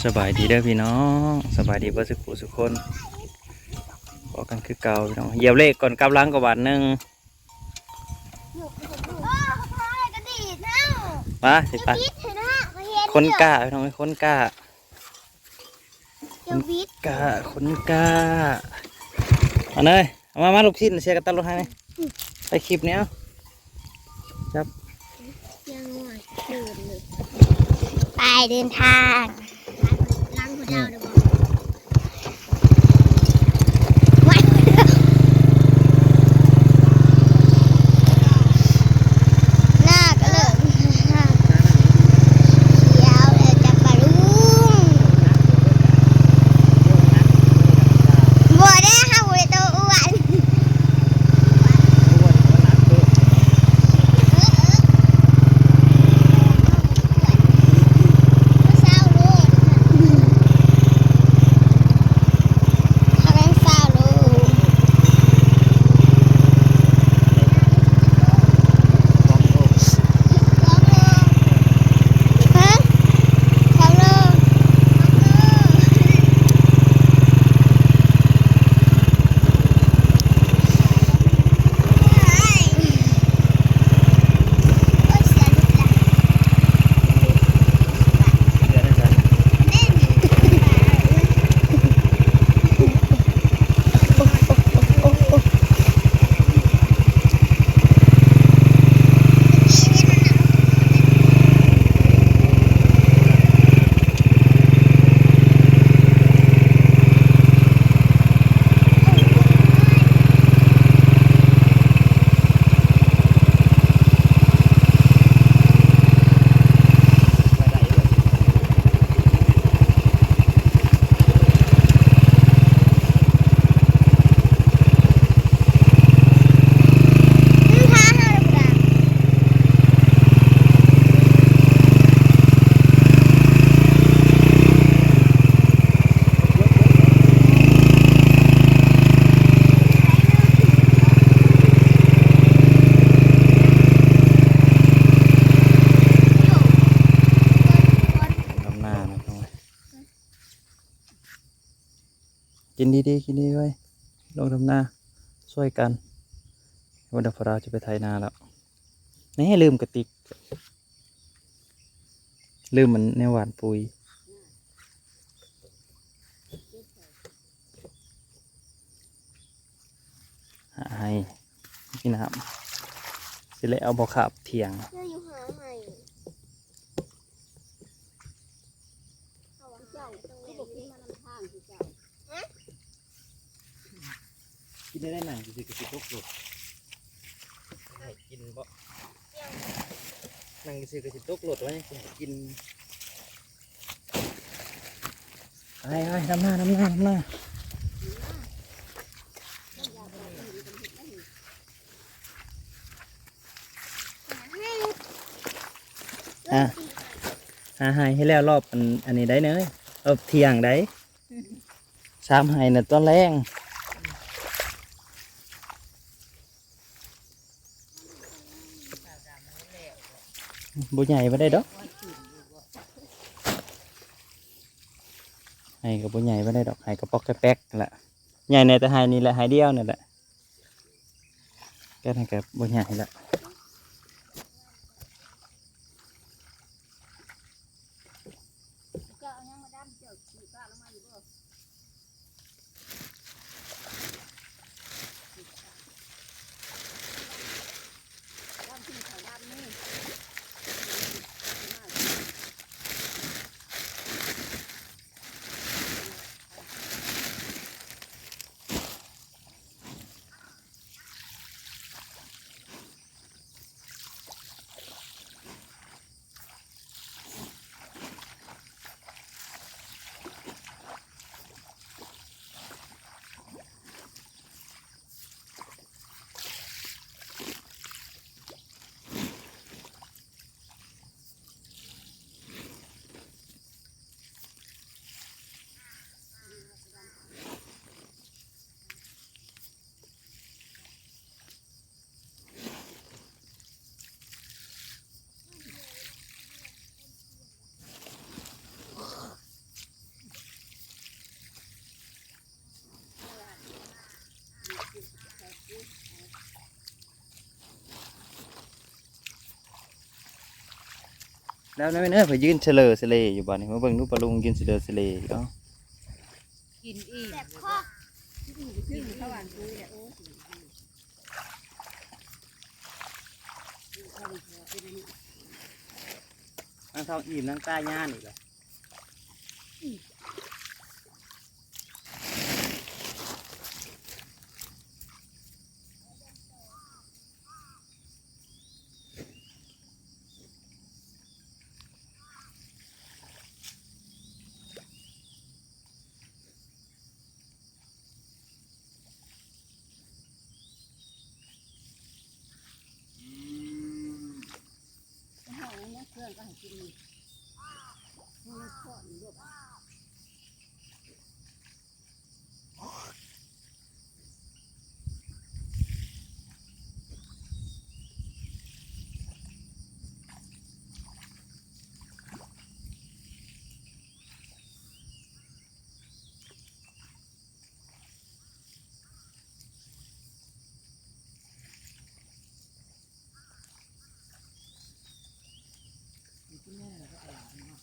ສະບາຍດີເດີພີ່ນ້ອງ ສະບາຍດີເບິດສຸຜູ້ສຸຄົນ ພໍ້ກັນຄືເກົ່າພີ່ນ້ອງ. ຢຽບເລກກ່ອນ ກັບຫຼັງກໍບາດໜຶ່ງ. ມາ ຊິໄປ ຄົນກ້າພີ່ນ້ອງເອີຍ ຄົນກ້າ ຄົນກ້າ ຄົນກ້າ. ມາເລີຍ ເອົາມາ ມາ ລູກຊິ້ນເສຍກັບຕາລົດໃຫ້ ໄປຄລິບນີ້ ເອົາ ຈັບ ໄປເດີນທາງ ໜ້າກໍເລີ່ມຂຽວແລ້ວຈ້າປ້າລຸງ. ບໍ່ເດ້ ເຮົາບໍ່ໄດ້ໂຕອ້ວນ. ດຳນານະ ກິນດີໆ ກິນດີເວີຍ ລົງດຳນາຊ່ວຍກັນ. ໂອ້ ດາວພະດາວຈະໄປໄຖນາແລ້ວ. ແນ່ ລືມກະຕິກ ລືມອັນແນວຫວ່ານປຸ໋ຍ. ຫາໄຮ່ກິນນ້ຳ ຊິແລ້ວບໍ່ຄາບທ່ຽງ. ກິນໄດ້ ນັ່ງຊື່ໆ ກະຊິຕົກລົດ ໃຫ້ກິນບໍ່ ນັ່ງຊື່ໆ ກະຊິຕົກລົດ ວ່າຍັງຊິໃຫ້ກິນ. ໄປໆ ນຳໜ້າ ນຳໜ້າ ນຳໜ້າ. ຫາ ຫາໄຮ່ໃຫ້ແລ້ວລອບອັນ ອັນນີ້ໄດ໋ເນີ ລອບທ່ຽງໄດ໋ ສາມໄຮ່ນະຕອນແລງ. ບໍ່ໃຫຍ່ປານໃດດອກ ໄຮ່ກໍບໍ່ໃຫຍ່ປານໃດດອກ ໄຮ່ກະປອກກະແປກຫັ້ນລະ ໃຫຍ່ແດ່ແຕ່ໄຮ່ນີ້ແຫຼະ ໄຮ່ດຽວນີ້ແຫຼະ. ແກນໃຫ້ແກບໍ່ໃຫຍ່ແລ້ວ. ແລ້ວນະແມ່ເອີຍ ຂ້ອຍຢືນສະເຫຼີສະເຫຼຢູ່ບາດນີ້ ມາເບິ່ງດູປາລຸງຢືນສະເຫຼີສະເຫຼຢູ່. ເອົ້າ ກິນອີ່ມ ແບບຄອກ ນາງທອງອີ່ມ ນາງຕາຍານອີກແລ້ວ. ກິນແນ່ແລ້ວກໍຕະຫຼາດນີ້ເນາະ.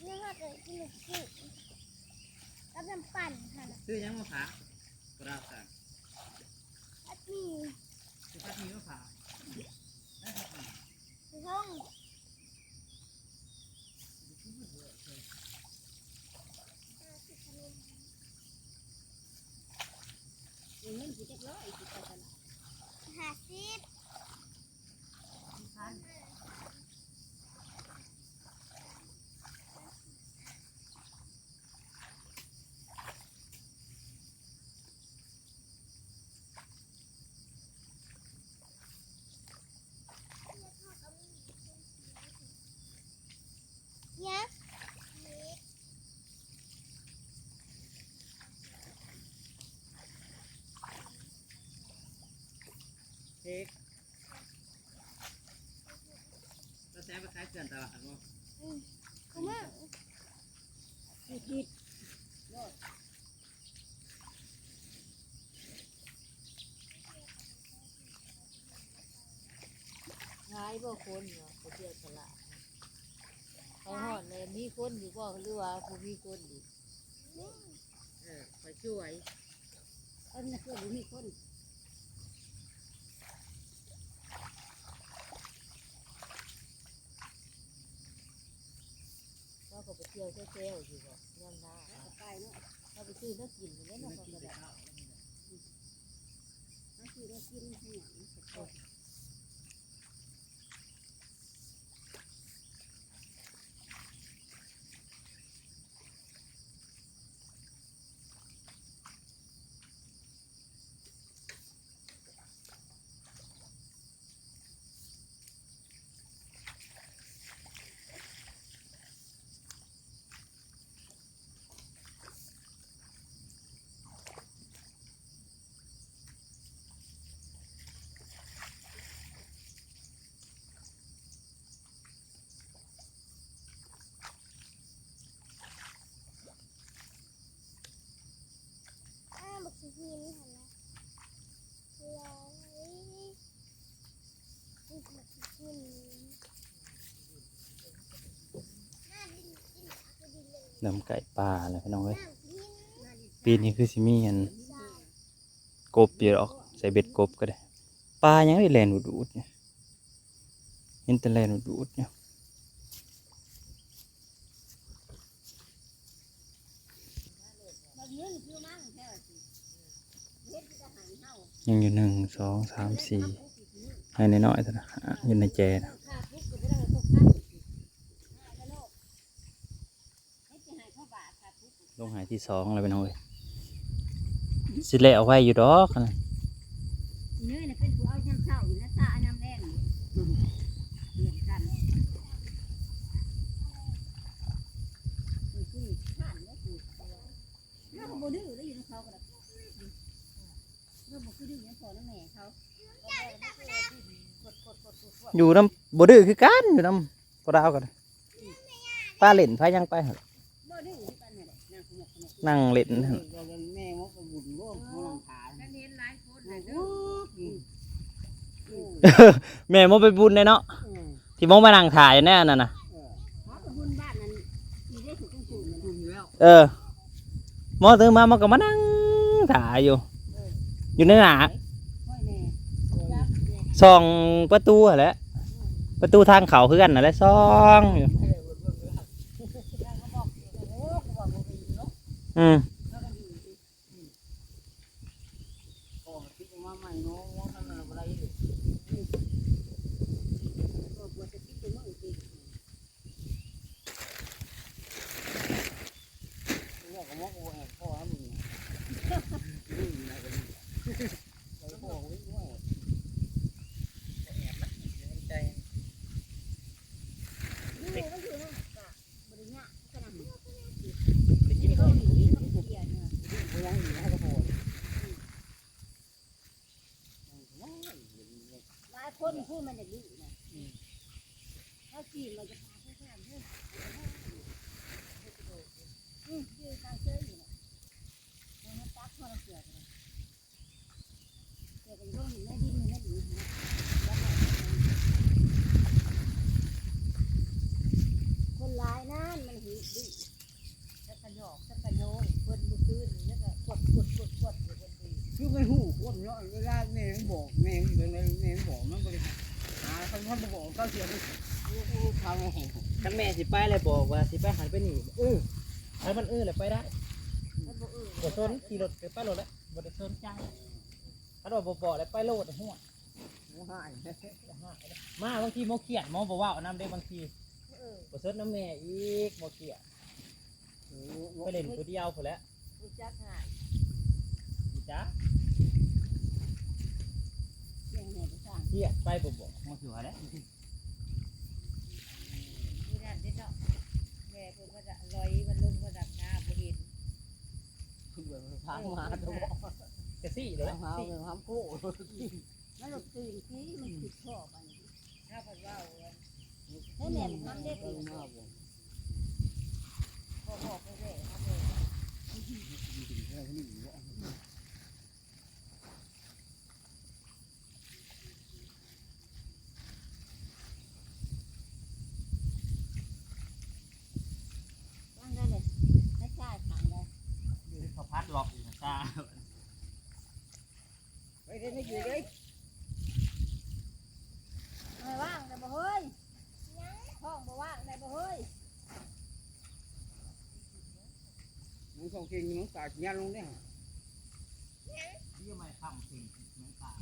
ແລ້ວເຮົາກໍກິນລູກຊີ້ນກັບນ້ຳປັ່ນຫັ້ນນະ. ຊື້ຫຍັງມາຝາກ? ບໍ່ໄດ້ສັ່ງ. ຜັດໝີ່. ຊື້ຜັດໝີ່ມາຝາກ. ໄດ້ຜັດໝີ່. ໃສ່ຖົງ. ເງິນຊິຈັກຮ້ອຍ ຊິໄປຕະຫຼາດ. ຫ້າສິບ. ເຮັດ ແລ້ວແຊມໄປຂາຍເຄື່ອນຕະຫຼາດບໍ່? ອືມ ຂອງມຶງ ເຮັດ ໂລດ. ຫຼາຍບໍ່ຄົນເນາະ ໄປທ່ຽວຕະຫຼາດ? ເຂົາຮອດແລ້ວ ມີຄົນຢູ່ບໍ່ ຫຼືວ່າບໍ່ມີຄົນອີກ? ເອີ ຂ້ອຍຊ່ວຍ. ເອີ ມັນຄືບໍ່ມີຄົນ. ເຮົາກໍໄປທ່ຽວແຊວໆຢູ່ບໍ່ ຍາມໜ້າ ເຮົາກໍໄປເນາະ ເຮົາໄປຊື້ແນວກິນພຸ້ນແຫຼະເນາະ ເຮົາກໍໄດ້ ເຮົາຊື້ແນວກິນໃຫ້ຫຍັງ. ອ້າ ບັກຂີ້ຫີນຫັ້ນນະ ຫຼາຍ ບັກຂີ້ຫີນ ນຳໄກ່ປ່າແຫຼະພີ່ນ້ອງເອີຍ. ປີນີ້ຄືຊິມີອັນ ກົບຢູ່ດອກ ໃສ່ເບັດກົບກໍໄດ້. ປາຫຍັງໄດ້ແລ່ນອູດໆຢູ່ ເຫັນແຕ່ແລ່ນອູດໆຢູ່. ຍັງຢູ່ ໜຶ່ງ ສອງ ສາມ ສີ່ ໃຫ້ນ້ອຍໆ ເທົ່ານັ້ນ ຢູ່ໃນແຈນະ. ລົງໄຮ່ທີສອງແລ້ວພີ່ນ້ອງເອີຍ ຊິແລ້ວໄວຢູ່ດອກຫັ້ນນະ. ເນີ່ຍນະເປັນຜູ້ເອົາຍາມເຊົ້າຢູ່ນະ ຊາຍາມແລງ ລຽນກັນ ເອີ ຄືຂ້ານເດ້ ລາວກໍບໍ່ດື້ເດ້ ຢູ່ນຳເຂົາກໍໄດ້ ລາວບໍ່ຄືດື້ນຳພໍ່ນຳແມ່ເຂົາ ຢູ່ນຳ ບໍ່ດື້ຄືກັນ ຢູ່ນຳພໍ່ດາວກໍໄດ້. ປາເຫຼັ້ນ ພາຍັງໄປຫັ້ນ ນັ່ງເຫຼັ້ນຫັ້ນ. ແມ່ມາໄປບຸນເດ້ ມານັ່ງຖ້າ ແມ່ມາໄປບຸນແດ່ເນາະ. ທີ່ໝໍມານັ່ງຖ້າຢູ່ໃນອັນນັ້ນນະ ເອີ ມາໄປບຸນບ້ານນັ້ນ ມີໄດ້ຖືກຈຸ່ມຢູ່ແລ້ວ ເອີ ໝໍຕື່ນມາ ໝໍກໍມານັ່ງຖ້າຢູ່ ເອີ ຢູ່ໃນໜ້າ ໂອ້ຍແມ່ ສ່ອງປະຕູຫັ້ນແຫຼະ ອືມ ປະຕູທາງເຂົ້າເຮືອນຫັ້ນແຫຼະ ສ່ອງຢູ່ ອືມ. ອອກມາຕິດອອກມາໃໝ່ເນາະ ງົວທຳນັ້ນລະບໍ່ໄດ້ເດ້ ອືມ ເອີ ກວ່າຈະຕິດຕົວເມືອງອີກ ງົວກໍໝໍກໍບໍ່ແອບພໍນະມຶງ ໄປພໍກໍບໍ່ແອບ ບໍ່ແອບນະ ໃນໃຈ ຢູ່ ມັນຢູ່ນຳກະ ບໍ່ໄດ້ຍາກຂະໜາດ ໄດ້ກິນຂອງ ບໍ່ຍັງອີກໃຫ້ກໍພໍ ຫຼາຍຄົນຜູ້ມັນຢາກດື້ນະ ອືມ ເຮົາຈີນວ່າຈະພາໄປທາງເດີ ອືມ ຢູ່ທາງເຊີຢູ່ນະ ເຮົາຕັກເຮົາເກືອກະໄດ້. ແຕ່ກໍບໍ່ເຫັນໃນດິນໃນດິນ ຄົນຫຼາຍນັ້ນມັນຫືດດື້ ຈັກກະຫຍອກຈັກກະໂຍງ ເພິ່ນມື້ຄືນນີ້ ແລ້ວກໍຂວດໆໆໆຢູ່ເພິ່ນດີ ຄືມັນຮູ້ຄົນເນາະ ເວລາແມ່ມັນບອກ ແມ່ມັນເປັນໃດ ແມ່ມັນບອກ ມັນບໍ່ໄດ້ຫາ ຄັນມັນບໍ່ບອກ ເຂົາເສຍ ໂອ້ໂຫ ຄັນແມ່ຊິໄປແລ້ວບອກວ່າຊິໄປຫັ້ນໄປນີ້ ເອີ ຄັນມັນເອີແລ້ວໄປໄດ້ ມັນບໍ່ເອີ ບໍ່ສົນ ຂີ່ລົດກໍໄປໂລດແຫຼະ ບໍ່ໄດ້ສົນໃຈ ຄັນວ່າບໍ່ບອກແລ້ວໄປໂລດ ໂອ້ຍ ໂອ້ ຮ້າຍ ຮ້າຍ ມາບາງທີໝໍຄຽດ ໝໍບໍ່ເວົ້ານຳເດ້ບາງທີ ເອີ ບໍ່ສົນນຳແມ່ອີກ ໝໍຄຽດ ໂອ້ ໄປຫຼິ້ນຜູ້ດຽວພຸ້ນແຫຼະ ຮູ້ຈັກງ່າຍ ຮູ້ຈັກ ຄຽດໄປບໍ່ບອກ ມາຄືວ່າແຫຼະ ມື້ນັ້ນເດ້ເນາະ ແມ່ເພິ່ນວ່າຈະລອຍ ມັນລົງມາດັກໜ້າບໍ່ເຫັນ ເພິ່ນຖາມຫາຕົວ ກະຊີ້ເດ້ ຖາມຫາ ຖາມໂຄ ມັນລົງຕື່ນທີ່ມັນຄິດພໍປານນີ້ ຖ້າເພິ່ນເວົ້າ ໃຫ້ແມ່ນທຳເດັດ ມາບໍ່ ບໍ່ບອກໃຫ້ແມ່ທຳເລີຍ. ວາງໄດ້ເລີຍ ໃຫ້ຊາຍຂັງໄດ້ ເຂົາພັດລັອກຢູ່ນະຊາ ໄປເດ້ ໄປຢູ່ເດ້ ເອີຍ ວາງໄດ້ບໍ່ເຮີ້ຍ ຫ້ອງບໍ່ວາງໄດ້ບໍ່ເຮີ້ຍ. ມັນຂອງເກັ່ງມັນກາດຍາດລົງເດ້ ຫຍັງ? ທີ່ໄມ້ຄ້ຳເກັ່ງມັນກາດ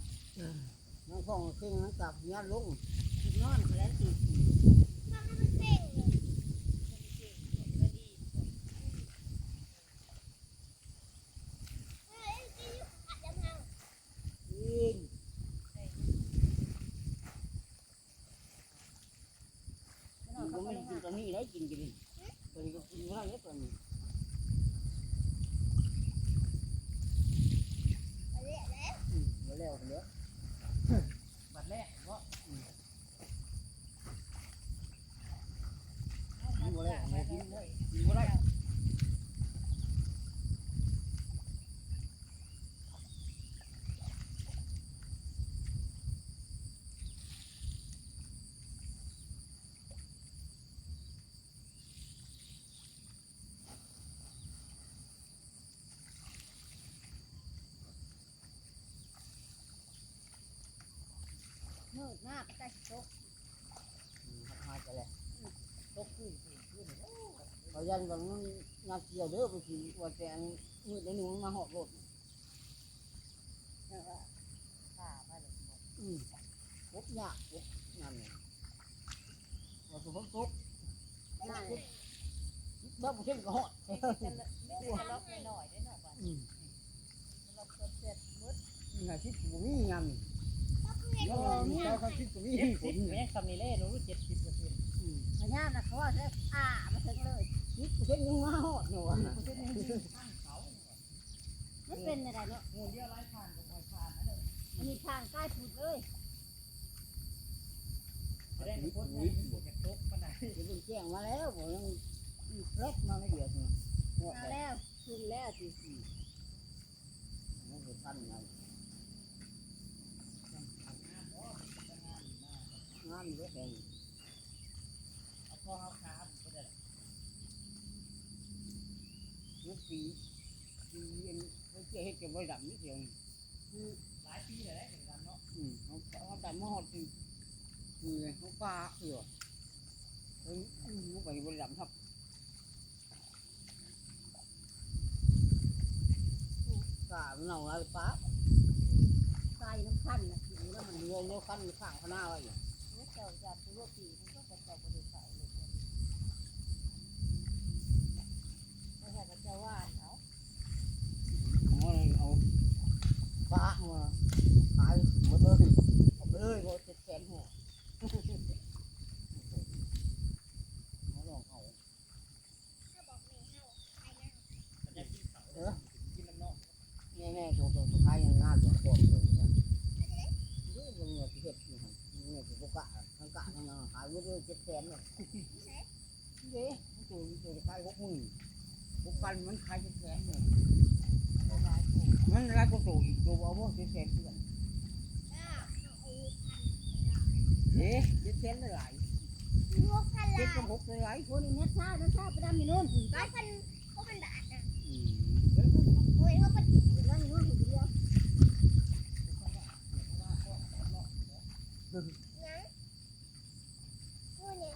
ມັນຂອງເຄັ່ງມັນກາດຍາດລົງ ນອນແລ້ວຊິ ມັນເກັ່ງເລີຍ ມັນເກັ່ງເລີຍ ເອີ ດີ ເອີ ເອີ ເອີ. ມັນກໍບໍ່ໄດ້ຫາ ມັນກໍມີໄດ້ກິນຢູ່ນີ້ ຕົວນີ້ກໍກິນບໍ່ໄດ້ເດ້ຕົວນີ້ ອືມ ບໍ່ແລ້ວເດ້ ບັດແລກເນາະ ອືມ ກິນບໍ່ໄດ້ ກິນບໍ່ໄດ້ ກິນບໍ່ໄດ້. ມືດມາກກໍໃກ້ຊິຕົກ ອືມ ຮັກຫາຍໄປແລ້ວ ອືມ ຕົກຄືນ ຄືນ ຄືນ ໂອ້ ເຂົາຢ້ານວ່າມັນຍາມເສຍເດີ ບາງທີວ່າແຕ່ອັນມືດໜ້ອຍໜຶ່ງມັນມາຮອດໂລດ ແລ້ວກໍຂ້າມາແລ້ວ ອືມ ກົບຍາກ ກົບຍາມນີ້ ວ່າຊິຝົນຕົກ ຍາກ ແລ້ວບໍ່ເຫັນກໍຮອດ ມີແຕ່ກະລອກນ້ອຍໆເດ້ເນາະ ອືມ ກະລອກເສດໝົດ ຫ້າສິບກໍບໍ່ມີຍາມນີ້ ບໍ່ມີ ເຈັດສິບກໍຍັງສ່ຳນີ້ແຫຼະ ເຈັດສິບເປີເຊັນ ອືມ ພະຍານນະ ເຂົາວ່າແທ້ ອາ ມາເຖິງເລີຍ ສິບເປີເຊັນຍັງມາຮອດເນາະ ສິບເປີເຊັນຍັງ ມັນເປັນຈັ່ງໃດເນາະ ໝູ່ດຽວຫຼາຍພັນກໍບໍ່ຜ່ານນະເດີ ອັນນີ້ຜ່ານໃກ້ພຸ້ນເລີຍ ແສດງວ່າຝົນຍັງບໍ່ຢາກຕົກປານໃດ ເບິ່ງແຈ້ງມາແລ້ວ ບໍ່ ຍັງແຟບມາໜ້ອຍດຽວ ມາແລ້ວ ຂຶ້ນແລ້ວຊິ ອືມ ມັນບໍ່ທັນນະ ງາມຢູ່ເດ້ ແຂງ ປີ ປີອັນເຂົາຈະເຮັດຈະບໍ່ດຳນີ້ດຽວນີ້ ອືມ ຫຼາຍປີແລ້ວເດ້ບໍ່ດຳເນາະ ອືມ ເຮົາ ເຮົາດຳມາຮອດປີ ປີເຮົາປາເທື່ອ ເອີ ອືມ ເຮົາໄປບໍ່ໄດ້ດຳຄັບ ກາເນົາຫຼາຍປາ ໃສ່ນ້ຳຄັນນະ ກິນແລ້ວມັນເຫຼືອ ເຫຼືອຄັນຂ້າງຄະນາໄວ້ ເຈົ້າຢາກຊິວ່າປີ ເຂົາເຈົ້າບໍ່ໄດ້ໃສ່ເລີຍ ບໍ່ໃຫ້ເຂົາເຈົ້າຫວ່ານເອົາ ເອົາປາມາຂາຍໝົດເລີຍ ເອົາໄປເລີຍ ເຈັດແສນຫົວ ມາລອງເອົາ ເອີ ແມ່ໆ ໂຕ ໂຕ ໂຕຂາຍຫຍັງງາມ ໂຕ ໂຕ ໂຕ ເດ້ ເບິ່ງວ່າຊິເຮັດຢູ່ຫັ້ນ ແມ່ຊິບໍ່ກະ ທັງກະທັງຫຍັງ ຂາຍໝົດເລີຍ ເຈັດແສນເນາະ ເດ້ ໂຕ ໂຕຂາຍຫົກໝື່ນ ຫົກພັນ ມັນຂາຍເຈັດແສນເນາະ ມັນຫຼາຍກວ່າໂຕອີກ ໂຕບໍ່ເອົາບໍ່ ເຈັດແສນຄືກັນ ເດ້ ເຈັດແສນຫຼາຍ ເຈັດກັບຫົກຫຼາຍ ຄົນແມັດຊາວ ແມັດຊາວໄປດຳຢູ່ໂນ້ນ ໄປພັນ ຫົກພັນບາດນະ ອືມ ໂອ້ຍ ຫົກພັນ ດຳຢູ່ໂນ້ນຜູ້ດຽວ ຫຍັງ ໂອ້ຍ ເຂ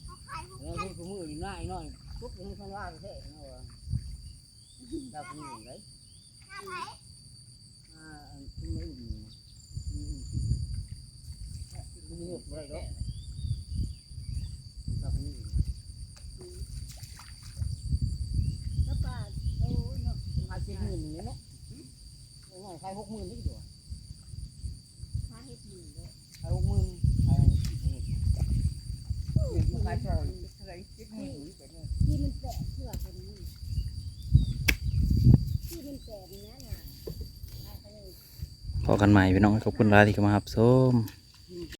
ົາຂາຍຫົກພັນ ເອີ ມື້ນີ້ໜ້ອຍໜ້ອຍ ທຸກມື້ເພິ່ນວ່າແທ້ເນາະ ວ່າ ດາວຜູ້ນີ້ໄດ໋ ຫາໃຜ ອ່າ ອັນ ຜູ້ນີ້ ຜູ້ນີ້ບໍ່ໄດ້ດອກ ດາວຜູ້ນີ້ ອືມ ແລ້ວປາ ໂອ້ຍເນາະ ຂາຍເຈັດໝື່ນນີ້ແຫຼະ ອືມ ຂາຍຫົກໝື່ນນີ້ດຽວ ຂາຍຫົກໝື່ນເດ້ ຂາຍຫົກໝື່ນ ຂາຍຫົກໝື່ນ ຂາຍເທົ່າໃດ ເຈັດໝື່ນຢູ່ ທີ່ມັນແຕກເທື່ອຕົວນີ້ ທີ່ມັນແຕກນີ້ນະ ຂາຍໄປເລີຍ ພໍ້ກັນໃໝ່ພີ່ນ້ອງ ຂອບຄຸນຫຼາຍທີ່ເຂົ້າມາຮັບຊົມ.